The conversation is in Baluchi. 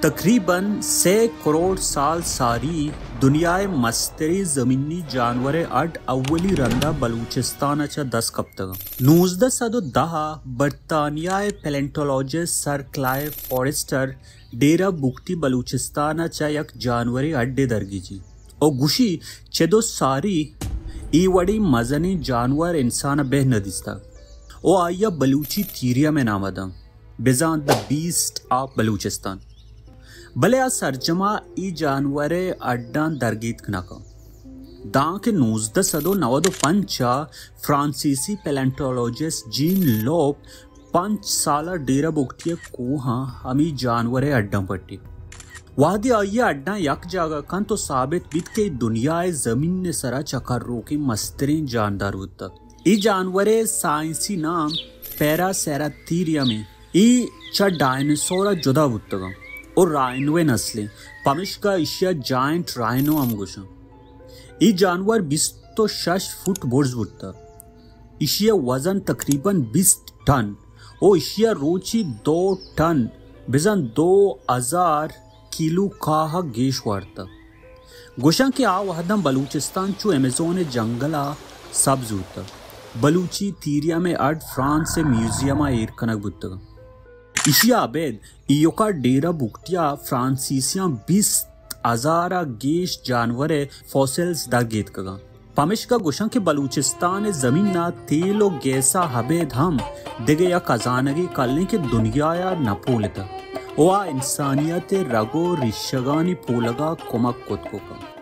تقریباً سے کروڑ سال ساری دنیا ءِ مستریں زمینی جانور ءِ اڈ اولی رندا بلوچستان ءَ چہ دست کپتگ انت۔ نوزدہ سد ءُ دہ ءَ برطانیہ ءِ پیلنٹولوجسٹ سر کلائیو فارسٹر ڈیرہ بگٹی بلوچستان ءَ چہ یک جانورے اڈے درگیجی ءُ گوشی، چد ءُ ساری اے وڑیں مزنیں جانور انسان ءَ بہ نہ دیستگ ءُ آئی ءَ بلوچی تھیریم ءِ نام ءَ دنت، بزاں The Beast of Balochistan۔ بلے آ سرجم ءَ اے جانور ءِ اڈاں درگیتک نہ کنت، دانکہ نوزدہ سد ءُ نود ءُ پنچ ءَ فرانسیسی پیلنٹولوجسٹ جین لوپ پنچ سال ءَ ڈیرہ بگٹی ءِ کوہاں ہمے جانور ءِ اڈاں پٹی۔ وہدے آئی ءَ اڈاں یک جاگہ کنت ءُ ثابت بیت کہ اے دنیا ءِ زمین ءِ سرا چکر روکیں مستریں جاندار بوتگ۔ اے جانور ءِ سائنسی نام پیراسیراتھیریم انت۔ اے چہ ڈائنوسور ءَ جدا بوتگ انت ءُ رائنو ءِ نسل انت، پمشکا ایشی ءَ جائنٹ رائنو ہم گوش انت۔ اے جانور بیست ءُ شش فٹ برز بوتگ۔ ایشی ءِ وزن تقریباً بیست ٹن ءُ ایشی ءَ روچی دو ٹن، بزاں دو ہزار کیلو کاہ ءَ گیش وارتگ۔ گوشاں کہ آ وہداں بلوچستان چو ایمیزون ءِ جنگل ءَ سبز بوتگ۔ بلوچی تھیریم ءِ اڈ فرانس ءِ میوزیم ءَ ایر کنگ بوتگ۔ ایشی ءَ ابید ایوکا ڈیرہ بگٹی ءَ فرانسیسیاں بیست ہزار ءَ گیش جانور ءِ فوسلز درگیتکگ انت۔ پمشکا گوشاں کہ بلوچستان ءِ زمین ءَ تیل ءُ گیس ءَ ابید ہم دگہ یک ہزانگے کلیں کہ دنیا ءَ نہ پولتگ ءُ آ انسانیت ءِ رگ ءُ ریشگانی پولگ ءَ کمک کت کت کنت۔